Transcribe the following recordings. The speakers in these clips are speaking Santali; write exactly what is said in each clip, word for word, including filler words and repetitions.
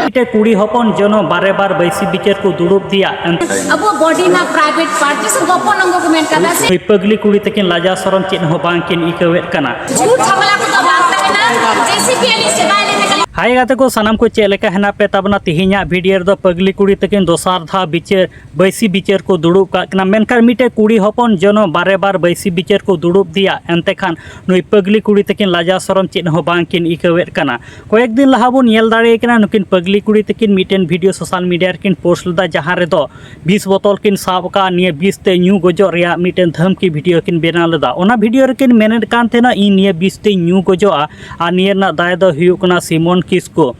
ᱢᱤᱫᱴᱮᱡ ᱠᱩᱲᱤ ᱦᱚᱯᱚᱱ ᱡᱮᱱᱚ ᱵᱟᱨᱮ ᱵᱟᱨ ᱵᱟᱹᱭᱥᱤ ᱵᱤᱪᱟᱹᱨ ᱠᱚ ᱫᱩᱲᱩᱵ ᱫᱮᱭᱟ᱾ ᱮᱱ- ᱟᱵᱚ ᱵᱚᱰᱤ ᱨᱮᱱᱟᱜ ᱯᱨᱟᱭᱵᱷᱮᱴ ᱯᱟᱨᱴ ᱡᱮᱥᱮ ᱜᱚᱯᱚᱱ ᱚᱝᱜᱚ ᱠᱚ ᱢᱮᱱ ᱠᱟᱫᱟ ᱥᱮ᱾ ᱱᱩᱭ ᱯᱟᱹᱜᱽᱞᱤ ᱠᱩᱲᱤ ᱛᱟᱹᱠᱤᱱ ᱞᱟᱡᱟ ᱥᱚᱨᱚᱢ ᱪᱮᱫ ᱦᱚᱸ ᱵᱟᱝ ᱠᱤᱱ ᱟᱹᱭᱠᱟᱹᱣᱮᱫ ᱠᱟᱱᱟ᱾ ᱡᱷᱩᱴ ᱡᱷᱟᱢᱮᱞᱟ ᱠᱚᱫᱚ ᱵᱟᱝ ᱛᱟᱦᱮᱱᱟ᱾ ᱡᱮᱥᱮ ᱯᱤ ᱟᱹᱞᱤᱧ ᱥᱮᱫᱟᱭ ᱞᱮᱠᱟ ᱠᱷᱟᱹᱞᱤ ᱦᱟᱭ ᱜᱟᱛᱮ ᱠᱚ ᱥᱟᱱᱟᱢ ᱠᱚ, ᱪᱮᱫ ᱞᱮᱠᱟ ᱦᱮᱱᱟᱜ ᱯᱮ ᱛᱟᱵᱚᱱᱟ? ᱛᱮᱦᱮᱧᱟᱜ ᱵᱷᱤᱰᱤᱭᱳ ᱨᱮᱫᱚ ᱯᱟᱹᱜᱽᱞᱤ ᱠᱩᱲᱤ ᱛᱟᱹᱠᱤᱱ ᱫᱚᱥᱟᱨ ᱫᱷᱟᱣ ᱵᱤᱪᱟᱹᱨ ᱵᱟᱹᱭᱥᱤ ᱵᱤᱪᱟᱹᱨ ᱠᱚ ᱫᱩᱲᱩᱵ ᱠᱟᱜ ᱠᱟᱱᱟ᱾ ᱢᱮᱱᱠᱷᱟᱱ ᱢᱤᱫᱴᱮᱡ ᱠᱩᱲᱤ ᱦᱚᱯᱚᱱ ᱡᱮᱱᱚ ᱵᱟᱨᱮ ᱵᱟᱨ ᱵᱟᱹᱭᱥᱤ ᱵᱤᱪᱟᱹᱨ ᱠᱚ ᱫᱩᱲᱩᱵ ᱫᱮᱭᱟ, ᱮᱱᱛᱮ ᱠᱷᱟᱱ ᱱᱩᱭ ᱯᱟᱹᱜᱽᱞᱤ ᱠᱩᱲᱤ ᱛᱟᱹᱠᱤᱱ ᱞᱟᱡᱟ ᱥᱚᱨᱚᱢ ᱪᱮᱫ ᱦᱚᱸ ᱵᱟᱝ ᱠᱤᱱ ᱟᱹᱭᱠᱟᱹᱣᱮᱫ ᱠᱟᱱᱟ᱾ ᱠᱚᱭᱮᱠ ᱫᱤᱱ ᱞᱟᱦᱟ ᱵᱚᱱ ᱧᱮᱞ ᱫᱟᱲᱮ ᱠᱟᱱᱟ, ᱱᱩᱠᱤᱱ ᱯᱟᱹᱜᱽᱞᱤ ᱠᱩᱲᱤ ᱛᱟᱹᱠᱤᱱ ᱢᱤᱫᱴᱮᱱ ᱵᱷᱤᱰᱤᱭᱳ ᱥᱳᱥᱟᱞ ᱢᱤᱰᱤᱭᱟ ᱨᱮᱠᱤᱱ ᱯᱳᱥᱴ ᱞᱮᱫᱟ, ᱡᱟᱦᱟᱸ ᱨᱮᱫᱚ ᱵᱤᱥ ᱵᱳᱛᱚᱞ ᱠᱤᱱ ᱥᱟᱵ ᱟᱠᱟᱫᱼᱟ, ᱱᱤᱭᱟᱹ ᱵᱤᱥ ᱛᱮ ᱧᱩ ᱜᱚᱡᱚᱜ ᱨᱮᱭᱟᱜ ᱢᱤᱫᱴᱮᱱ ᱫᱷᱟᱢᱠᱤ ᱵᱷᱤᱰᱤᱭᱳ ᱠᱤᱱ ᱵᱮᱱᱟᱣ ᱞᱮᱫᱟ᱾ ᱚᱱᱟ ᱵᱷᱤᱰᱤᱭᱳ ᱨᱮᱠᱤᱱ ᱢᱮᱱᱮᱫ ᱠᱟᱱ ᱛᱟᱦᱮᱱᱟ, "ᱤᱧ ᱱᱤᱭᱟᱹ ᱵᱤᱥ ᱛᱮᱧ ᱧᱩ ᱜᱚᱡᱚᱜᱼᱟ ᱟᱨ ᱱᱤᱭᱟᱹ ᱨᱮᱱᱟᱜ ᱫᱟᱭ ᱫᱚ ᱦᱩᱭᱩᱜ ᱠᱟᱱᱟ ᱥᱤᱢᱚᱱ ᱠᱤᱥᱠᱩ᱾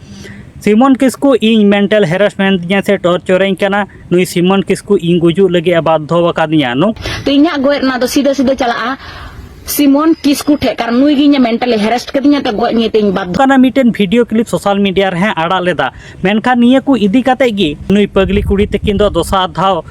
ᱥᱤᱢᱚᱱ ᱠᱤᱥᱠᱩ ᱤᱧ ᱢᱮᱱᱴᱟᱞ ᱦᱮᱨᱟᱥᱢᱮᱱᱴ ᱫᱤᱧᱟ ᱥᱮ ᱴᱚᱨᱪᱚᱨᱤᱧ ᱠᱟᱱᱟ, ᱱᱩᱭ ᱥᱤᱢᱚᱱ ᱠᱤᱥᱠᱩ ᱤᱧ ᱜᱩᱡᱩᱜ ᱞᱟᱹᱜᱤᱫ ᱮ ᱵᱟᱫᱽᱫᱷᱚ ᱟᱠᱟᱫᱤᱧᱟ᱾" ᱱᱚᱝ- ᱛᱚ ᱤᱧᱟᱜ ᱜᱚᱡ ᱨᱮᱱᱟᱜ ᱫᱚ ᱥᱤᱫᱷᱟᱹ ᱥᱤᱫᱷᱟᱹ ᱪᱟᱞᱟᱜᱼᱟ ᱥᱤᱢᱚᱱ ᱠᱤᱥᱠᱩ ᱴᱷᱮᱡ, ᱠᱟᱨᱚᱱ ᱱᱩᱭ ᱜᱮ ᱤᱧᱮ ᱢᱮᱱᱴᱟᱞᱤ ᱦᱮᱨᱮᱥᱴ ᱠᱟᱫᱤᱧᱟ, ᱛᱚ ᱜᱚᱡ ᱱᱤᱭᱟᱹ ᱛᱮ ᱤᱧ ᱵᱟᱫᱽᱫᱷᱚ᱾ ᱚᱱᱠᱟᱱᱟᱜ ᱢᱤᱫᱴᱮᱱ ᱵᱷᱤᱰᱤᱭᱳ ᱠᱞᱤᱯ ᱥᱳᱥᱟᱞ ᱢᱤᱰᱤᱭᱟ ᱨᱮ ᱦᱚᱸ ᱟᱲᱟᱜ ᱞᱮᱫᱟ᱾ ᱢᱮᱱᱠᱷᱟᱱ ᱱᱤᱭᱟᱹ ᱠᱚ ᱤᱫᱤ ᱠᱟᱛᱮ ᱜᱮ ᱱᱩᱭ ᱯᱟᱹᱜᱽᱞᱤ ᱠᱩᱲᱤ ᱛᱟᱹᱠᱤᱱ ᱫᱚ ᱫᱚᱥᱟᱨ ᱫᱷᱟᱣ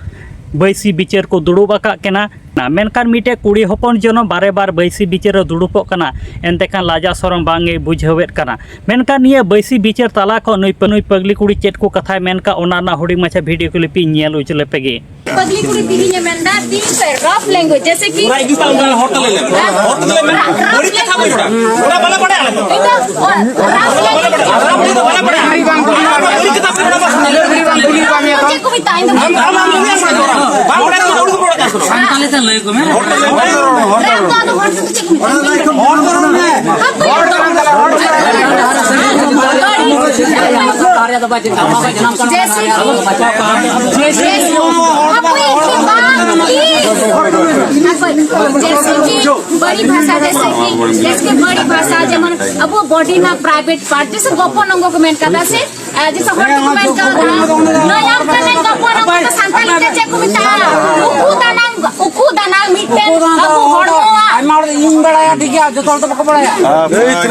ᱵᱟᱹᱭᱥᱤ ᱵᱤᱪᱟᱹᱨ ᱠᱚ ᱫᱩᱲᱩᱵ ᱟᱠᱟᱫ ᱠᱤᱱᱟ᱾ ᱢᱮᱱᱠᱷᱟᱱ ᱢᱤᱫᱴᱮᱡ ᱠᱩᱲᱤ ᱦᱚᱯᱚᱱ ᱡᱮᱱᱚ ᱵᱟᱨᱮ ᱵᱟᱨ ᱵᱟᱹᱭᱥᱤ ᱵᱤᱪᱟᱹᱨ ᱨᱮ ᱫᱩᱲᱩᱵᱚᱜ ᱠᱟᱱᱟ, ᱮᱱᱛᱮ ᱠᱷᱟᱱ ᱞᱟᱡᱟ ᱥᱚᱨᱚᱢ ᱵᱟᱝ ᱮ ᱵᱩᱡᱷᱟᱹᱣᱮᱫ ᱠᱟᱱᱟ᱾ ᱢᱮᱱᱠᱷᱟᱱ ᱱᱤᱭᱟᱹ ᱵᱟᱹᱭᱥᱤ ᱵᱤᱪᱟᱹᱨ ᱛᱟᱞᱟ ᱠᱷᱚᱱ ᱱᱩᱭ ᱯᱟᱹ-, ᱱᱩᱭ ᱯᱟᱹᱜᱽᱞᱤ ᱠᱩᱲᱤ ᱪᱮᱫ ᱠᱚ ᱠᱟᱛᱷᱟᱭ ᱢᱮᱱ ᱠᱟᱜ, ᱚᱱᱟ ᱨᱮᱱᱟᱜ ᱦᱩᱰᱤᱧ ᱢᱟᱪᱷᱟ ᱵᱷᱤᱰᱤᱭᱳ ᱠᱞᱤᱯ ᱤᱧ ᱧᱮᱞ ᱦᱚᱪᱚ ᱞᱮᱯᱮ ᱜᱮ᱾ ᱯᱟᱹᱜᱽᱞᱤ ᱠᱩᱲᱤ ᱛᱤᱦᱤᱧ ᱮ ᱢᱮᱱᱫᱟ, ᱫᱤᱞ ᱯᱮ ᱨᱟᱯ ᱞᱮᱝᱜᱩᱭᱮᱡᱽ, ᱡᱮᱥᱮ ᱠᱤ ᱦᱚᱲ ᱛᱮ ᱞᱟᱹᱭ ᱞᱮ, ᱦᱚᱲ ᱛᱮ ᱞᱟᱹᱭ ᱢᱮ᱾ ᱵᱟᱹᱲᱤᱡ ᱠᱟᱛᱷᱟ ᱵᱟᱹᱧ ᱨᱚᱲᱟ᱾ ᱚᱱᱟ ᱵᱟᱞᱮ ᱵᱟᱲᱟᱭᱟ ᱟᱞᱮ ᱫᱚ᱾ ᱤᱧ ᱫᱚ, ᱚ, ᱨᱟᱯ ᱞᱮᱝᱜᱩᱭᱮᱡᱽ᱾ ᱵᱟᱞᱮ ᱵᱟᱲᱟᱭᱟ᱾ ᱟᱢ ᱵᱟᱹᱲᱤᱡ ᱠᱟᱛᱷᱟ ᱵᱟᱹᱧ ᱨᱚᱲᱟ, ᱵᱟᱥ᱾ ᱪᱮᱫ ᱠᱚ ᱢᱮᱛᱟᱜᱼᱟ? ᱤᱧ ᱫᱚ ᱟᱢ, ᱟᱢ, ᱟᱢ, ᱟᱢ, ᱟᱢ, ᱵᱟᱝ ᱵᱟᱲᱟᱭ ᱠᱟᱛᱷᱟ ᱩᱲᱩ ᱩᱲᱩ ᱨᱚᱲ ᱠᱟᱱᱟ᱾ ᱥᱟᱱᱛᱟᱲᱤ ᱛᱮ ᱞᱟᱹᱭ ᱠᱚ ᱢᱮ᱾ ᱦᱚᱲ ᱛᱮ ᱞᱟᱹᱭ ᱢᱮ᱾ ᱦᱚᱲ ᱛᱮ ᱨᱟᱯ ᱫᱚ ᱟᱫᱚ ᱦᱚᱲ ᱛᱮ ᱪᱮᱫ ᱠᱚ ᱢᱮᱛᱟᱜᱼᱟ? ᱦᱚᱲ ᱛᱮ ᱨᱚᱲ ᱢᱮ᱾ ᱦᱚᱲ ᱛᱮ ᱨᱚᱲ ᱢᱮ᱾ ᱡᱮᱥᱮ ᱠᱤ, ᱡᱮᱥᱮ ᱠᱤ, ᱦᱟᱯᱳᱭ, ᱮᱠᱴᱩ ᱵᱟᱝ, please. ᱦᱟᱯᱳᱭ, ᱡᱮᱥᱮ ᱠᱤ, ᱵᱟᱹᱲᱤᱡ ᱵᱷᱟᱥᱟ, ᱡᱮᱥᱮ ᱠᱤ, ᱡᱮᱥᱮ ᱠᱤ, ᱵᱟᱹᱲᱤᱡ ᱵᱷᱟᱥᱟ, ᱡᱮᱢᱚᱱ ᱟᱵᱚ ᱵᱚᱰᱤ ᱨᱮᱱᱟᱜ ᱯᱨᱟᱭᱵᱷᱮᱴ ᱯᱟᱨᱴ, ᱡᱮᱥᱮ ᱜᱚᱯᱚᱱ ᱚᱝᱜᱚ ᱠᱚ ᱢᱮᱱ ᱠᱟᱫᱟ ᱥᱮ, ᱟᱨ ᱡᱮᱥᱮ ᱦᱚᱲ ᱫᱚᱠᱚ ᱢᱮᱱ ᱠᱟᱫᱟ, ᱱᱚᱭᱟᱢ ᱠᱟᱱᱟᱭ ᱜᱚᱯᱚᱱ ᱚᱝᱜᱚ ᱫᱚ ᱥᱟᱱᱛᱟᱲᱤ ᱛᱮ ᱪᱮᱫ ᱠᱚ ᱢᱮᱛᱟᱜᱼᱟ? ᱩᱠᱩ ᱫᱟᱱᱟᱝ ᱩᱠᱩ ᱫᱟᱱᱟᱝ ᱢᱤᱫᱴᱮᱱ ᱟᱵᱚ ᱦᱚᱲᱢᱚᱣᱟᱜ ᱟᱭᱢᱟ ᱦᱚᱲ ᱤᱧ ᱵᱟᱲᱟᱭᱟ, ᱴᱷᱤᱠ ᱜᱮᱭᱟ, ᱡᱚᱛᱚ ᱦᱚᱲ ᱫᱚ ᱵᱟᱠᱚ ᱵᱟᱲᱟᱭᱟ᱾ ᱟᱵᱚᱣᱟᱜ,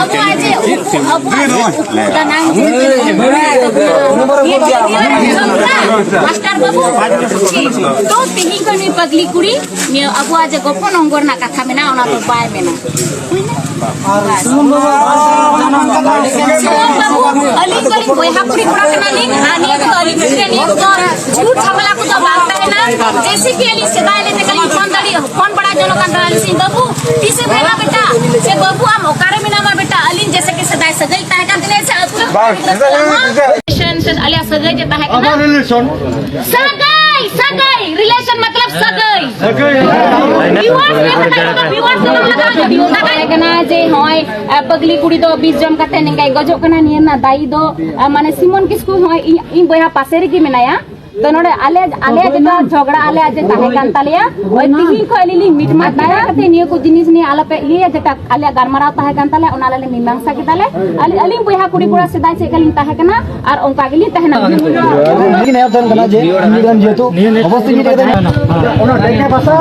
ᱟᱵᱚᱣᱟᱜ ᱡᱮ ᱩᱠᱩ, ᱟᱵᱚᱣᱟᱜ ᱡᱮ ᱩᱠᱩ ᱫᱟᱱᱟᱝ ᱡᱤᱱᱤᱥ ᱢᱟᱥᱴᱟᱨ ᱵᱟᱹᱵᱩ, ᱛᱚ ᱛᱮᱦᱮᱧ ᱠᱷᱚᱱ ᱱᱩᱭ ᱯᱟᱜᱽᱞᱤ ᱠᱩᱲᱤ ᱱᱤᱭᱟᱹ ᱟᱵᱚᱣᱟᱜ ᱡᱮ ᱜᱚᱯᱚᱱ ᱚᱝᱜᱚ ᱨᱮᱱᱟᱜ ᱠᱟᱛᱷᱟ ᱢᱮᱱᱟᱜᱼᱟ, ᱚᱱᱟ ᱫᱚ ᱵᱟᱭ ᱢᱮᱱᱟ᱾ ᱟᱨ ᱥᱩᱢᱚᱱ ᱵᱟᱹᱵᱩ, ᱥᱩᱢᱚᱱ ᱵᱟᱹᱵᱩ, ᱟᱹᱞᱤᱧ ᱫᱚᱞᱤᱧ ᱵᱚᱭᱦᱟ ᱠᱩᱲᱤ ᱠᱚᱲᱟ ᱠᱟᱱᱟᱞᱤᱧ, ᱟᱨ ᱱᱤᱭᱟᱹ ᱠᱚᱫᱚ ᱟᱹᱞᱤᱧ ᱵᱷᱤᱛᱨᱤ ᱨᱮ ᱱᱤᱭᱟᱹ ᱠᱚᱫᱚ ᱡᱷᱩᱴ ᱡᱷᱟᱢᱮᱞᱟ ᱠᱚᱫᱚ ᱵᱟᱝ ᱛᱟᱦᱮᱱᱟ᱾ ᱡᱮᱭᱥᱮ ᱠᱤ ᱟᱹᱞᱤᱧ ᱥᱮᱫᱟᱭ ᱞᱮ ᱛᱮᱜᱮ ᱞᱤᱧ ᱯᱷᱳᱱ ᱫᱟᱲᱮᱭᱟᱜ, ᱯᱷᱳᱱ ᱵᱟᱲᱟ ᱡᱚᱱᱚᱜ ᱠᱟᱱ ᱛᱟᱦᱮᱱᱟ ᱞᱤᱧ, "ᱵᱟᱹᱵᱩ, ᱛᱤᱥᱮᱢ ᱦᱮᱡ ᱮᱱᱟ ᱵᱮᱴᱟ?" ᱥᱮ, "ᱵᱟᱹᱵᱩ, ᱟᱢ ᱚᱠᱟᱨᱮ ᱢᱮᱱᱟᱢᱟ ᱵᱮᱴᱟ?" ᱟᱹᱞᱤᱧ ᱡᱮᱭᱥᱮ ᱠᱤ ᱥᱮᱫᱟᱭ ᱥᱟᱹᱜᱟᱹᱭ ᱛᱟᱦᱮᱸ ᱠᱟᱱ ᱛᱤᱧᱟᱹ ᱥᱮ ᱟᱹᱛᱩ ᱨᱮ ᱵᱟᱝ, ᱥᱮᱫᱟᱭ ᱥᱟᱹᱜᱟᱹᱭ ᱥᱮ ᱟᱞᱮᱭᱟᱜ ᱥᱟᱹᱜᱟᱹᱭ ᱡᱮ ᱛᱟᱦᱮᱸ ᱠᱟᱱᱟ᱾ ᱟᱵᱟᱨ relation᱾ ᱥᱟᱹᱜᱟᱹᱭ, ᱥᱟᱹᱜᱟᱹᱭ, relation ᱢᱚᱛᱞᱚᱵ ᱥᱟᱹᱜᱟᱹᱭ᱾ ᱥᱟᱹᱜᱟᱹᱭ᱾ Viewers ᱠᱚ ᱛᱟᱦᱮᱸ ᱠᱟᱱᱟ, viewers ᱠᱚ ᱞᱟᱜᱟᱣ ᱠᱟᱱᱟ᱾ ᱛᱟᱦᱮᱸ ᱠᱟᱱᱟ ᱡᱮ ᱦᱚᱸᱜᱼᱚᱭ, ᱟ, ᱯᱟᱜᱽᱞᱤ ᱠᱩᱲᱤ ᱫᱚ ᱵᱤᱥ ᱡᱚᱢ ᱠᱟᱛᱮ ᱱᱤᱝᱠᱟᱭ ᱜᱚᱡᱚᱜ ᱠᱟᱱᱟ, ᱱᱤᱭᱟᱹ ᱨᱮᱱᱟᱜ ᱫᱟᱭᱤ ᱫᱚ, ᱟ, ᱢᱟᱱᱮ ᱥᱤᱢᱚᱱ ᱠᱤᱥᱠᱩ ᱦᱚᱸᱜᱼᱚᱭ ᱤᱧ, ᱤᱧ ᱵᱚᱭᱦᱟ ᱯᱟᱥᱮ ᱨᱮᱜᱮ ᱢᱮᱱᱟᱭᱟ᱾ ᱛᱚ ᱱᱚᱰᱮ ᱟᱞᱮ, ᱟᱞᱮᱭᱟᱜ ᱡᱮᱴᱟ ᱡᱷᱚᱜᱽᱲᱟ ᱟᱞᱮᱭᱟᱜ ᱡᱮ ᱛᱟᱦᱮᱸ ᱠᱟᱱ ᱛᱟᱞᱮᱭᱟ, ᱳᱭ ᱛᱤᱦᱤᱧ ᱠᱷᱚᱱ ᱟᱹᱞᱤᱧ ᱞᱤᱧ ᱢᱤᱫ ᱢᱟ ᱫᱟᱭᱟ ᱠᱟᱛᱮ ᱱᱤᱭᱟᱹ ᱠᱚ ᱡᱤᱱᱤᱥ ᱱᱤᱭᱮ ᱟᱞᱚᱯᱮ ᱤᱭᱟᱹᱭᱟ, ᱡᱮᱴᱟ ᱟᱞᱮᱭᱟᱜ ᱜᱟᱞᱢᱟᱨᱟᱣ ᱛᱟᱦᱮᱸ ᱠᱟᱱ ᱛᱟᱞᱮᱭᱟ, ᱚᱱᱟ ᱟᱞᱮ ᱞᱮ ᱢᱤᱢᱟᱝᱥᱟ ᱠᱮᱫᱟᱞᱮ᱾ ᱟᱹᱞᱤᱧ, ᱟᱹᱞᱤᱧ ᱵᱚᱭᱦᱟ ᱠᱩᱲᱤ ᱠᱚᱲᱟ ᱥᱮᱫᱟᱭ ᱪᱮᱫ ᱞᱮᱠᱟ ᱞᱤᱧ ᱛᱟᱦᱮᱸ ᱠᱟᱱᱟ, ᱟᱨ ᱚᱱᱠᱟ ᱜᱮᱞᱤᱧ ᱛᱟᱦᱮᱱᱟ᱾ ᱱᱤᱭᱟᱹ ᱜᱮ ᱱᱮᱭᱟᱣ ᱛᱟᱦᱮᱸ ᱠᱟᱱᱟ ᱡᱮ ᱩᱱᱤ ᱨᱮᱱ ᱡᱮᱦᱮᱛᱩ ᱚᱵᱚᱥᱥᱳᱭ ᱜᱮ ᱱᱤᱭᱟᱹ ᱫᱚ ᱚᱱᱟ ᱰᱮᱠᱮ ᱵᱷᱟᱥᱟ᱾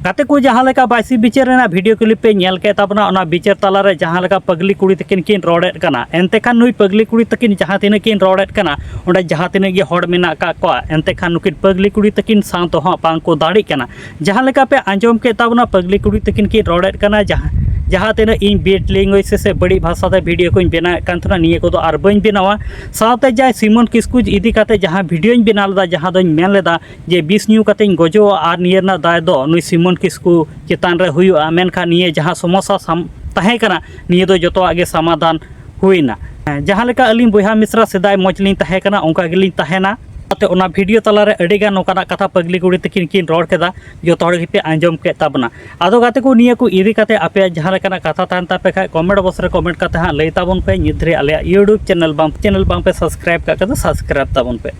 ᱜᱟᱛᱮ ᱠᱚ, ᱡᱟᱦᱟᱸ ᱞᱮᱠᱟ ᱵᱟᱭᱥᱤ ᱵᱤᱪᱟᱹᱨ ᱨᱮᱱᱟᱜ video clip ᱯᱮ ᱧᱮᱞ ᱠᱮᱫ ᱛᱟᱵᱚᱱᱟ, ᱚᱱᱟ ᱵᱤᱪᱟᱹᱨ ᱛᱟᱞᱟᱨᱮ ᱡᱟᱦᱟᱸ ᱞᱮᱠᱟ ᱯᱟᱜᱽᱞᱤ ᱠᱩᱲᱤ ᱛᱟᱹᱠᱤᱱ ᱠᱤᱱ ᱨᱚᱲᱮᱫ ᱠᱟᱱᱟ, ᱮᱱᱛᱮ ᱠᱷᱟᱱ ᱱᱩᱭ ᱯᱟᱜᱽᱞᱤ ᱠᱩᱲᱤ ᱛᱟᱹᱠᱤᱱ ᱡᱟᱦᱟᱸ ᱛᱤᱱᱟᱹᱜ ᱠᱤᱱ ᱨᱚᱲᱮᱫ ᱠᱟᱱᱟ, ᱚᱸᱰᱮ ᱡᱟᱦᱟᱸ ᱛᱤᱱᱟᱹᱜ ᱜᱮ ᱦᱚᱲ ᱢᱮᱱᱟᱜ ᱟᱠᱟᱫ ᱠᱚᱣᱟ, ᱮᱱᱛᱮ ᱠᱷᱟᱱ ᱱᱩᱠᱤᱱ ᱯᱟᱜᱽᱞᱤ ᱠᱩᱲᱤ ᱛᱟᱹᱠᱤᱱ ᱥᱟᱶ ᱫᱚ ᱦᱟᱸᱜ ᱵᱟᱝ ᱠᱚ ᱫᱟᱲᱮᱜ ᱠᱟᱱᱟ᱾ ᱡᱟᱦᱟᱸ ᱞᱮᱠᱟ ᱯᱮ ᱟᱸᱡᱚᱢ ᱠᱮᱫ ᱛᱟᱵᱚᱱᱟ, ᱯᱟᱜᱽᱞᱤ ᱠᱩᱲᱤ ᱛᱟᱹᱠᱤᱱ ᱠᱤᱱ ᱨᱚᱲᱮᱫ ᱠᱟᱱᱟ, ᱡᱟᱦᱟᱸ, ᱡᱟᱦᱟᱸ ᱛᱤᱱᱟᱹᱜ ᱤᱧ bad language ᱥᱮ, ᱥᱮ ᱵᱟᱹᱲᱤᱡ ᱵᱷᱟᱥᱟ ᱛᱮ video ᱠᱚᱧ ᱵᱮᱱᱟᱣᱮᱫ ᱠᱟᱱ ᱛᱟᱦᱮᱱᱟ, ᱱᱤᱭᱟᱹ ᱠᱚᱫᱚ ᱟᱨ ᱵᱟᱹᱧ ᱵᱮᱱᱟᱣᱟ᱾ ᱥᱟᱶᱛᱮ ᱡᱟᱦᱟᱸᱭ ᱥᱤᱢᱚᱱ ᱠᱤᱥᱠᱩ ᱤᱫᱤ ᱠᱟᱛᱮ ᱡᱟᱦᱟᱸ videoᱧ ᱵᱮᱱᱟᱣ ᱞᱮᱫᱟ, ᱡᱟᱦᱟᱸ ᱫᱚᱧ ᱢᱮᱱ ᱞᱮᱫᱟ ᱡᱮ ᱵᱤᱥ ᱧᱩ ᱠᱟᱛᱮᱧ ᱜᱚᱡᱚᱜᱼᱟ ᱟᱨ ᱱᱤᱭᱟᱹ ᱨᱮᱱᱟᱜ ᱫᱟᱭ ᱫᱚ ᱱᱩᱭ ᱥᱤᱢᱚᱱ ᱠᱤᱥᱠᱩ ᱪᱮᱛᱟᱱ ᱨᱮ ᱦᱩᱭᱩᱜᱼᱟ, ᱢᱮᱱᱠᱷᱟᱱ ᱱᱤᱭᱟᱹ ᱡᱟᱦᱟᱸ ᱥᱚᱢᱚᱥᱥᱟ ᱥᱟᱢ-, ᱛᱟᱦᱮᱸ ᱠᱟᱱᱟ, ᱱᱤᱭᱟᱹ ᱫᱚ ᱡᱚᱛᱚᱣᱟᱜ ᱜᱮ ᱥᱚᱢᱟᱫᱷᱟᱱ ᱦᱩᱭᱱᱟ᱾ ᱦᱮᱸ, ᱡᱟᱦᱟᱸ ᱞᱮᱠᱟ ᱟᱹᱞᱤᱧ ᱵᱚᱭᱦᱟ ᱢᱤᱥᱨᱟ ᱥᱮᱫᱟᱭ ᱢᱚᱡᱽ ᱞᱤᱧ ᱛᱟᱦᱮᱸ ᱠᱟᱱᱟ, ᱚᱱᱠᱟ ᱜᱮᱞᱤᱧ ᱛᱟᱦᱮᱱᱟ᱾ ᱚᱱᱟᱛᱮ ᱚᱱᱟ video ᱛᱟᱞᱟᱨᱮ ᱟᱹᱰᱤᱜᱟᱱ ᱱᱚᱝᱠᱟᱱᱟᱜ ᱠᱟᱛᱷᱟ ᱯᱟᱜᱽᱞᱤ ᱠᱩᱲᱤ ᱛᱟᱹᱠᱤᱱ ᱠᱤᱱ ᱨᱚᱲ ᱠᱮᱫᱟ, ᱡᱚᱛᱚ ᱦᱚᱲ ᱜᱮᱯᱮ ᱟᱸᱡᱚᱢ ᱠᱮᱫ ᱛᱟᱵᱚᱱᱟ᱾ ᱟᱫᱚ ᱜᱟᱛᱮ ᱠᱚ, ᱱᱤᱭᱟᱹ ᱠᱚ ᱤᱫᱤ ᱠᱟᱛᱮ ᱟᱯᱮᱭᱟᱜ ᱡᱟᱦᱟᱸ ᱞᱮᱠᱟᱱᱟᱜ ᱠᱟᱛᱷᱟ ᱛᱟᱦᱮᱱ ᱛᱟᱯᱮ ᱠᱷᱟᱡ, comment box ᱨᱮ comment ᱠᱟᱛᱮ ᱦᱟᱸᱜ ᱞᱟᱹᱭ ᱛᱟᱵᱚᱱ ᱯᱮ᱾ ᱱᱤᱛ ᱫᱷᱟᱹᱨᱤᱡ ᱟᱞᱮᱭᱟᱜ YouTube channel ᱵᱟᱝ, channel ᱵᱟᱝ ᱯᱮ subscribe ᱠᱟᱜ ᱠᱷᱟᱡ ᱫᱚ subscribe ᱛᱟᱵᱚᱱ ᱯᱮ᱾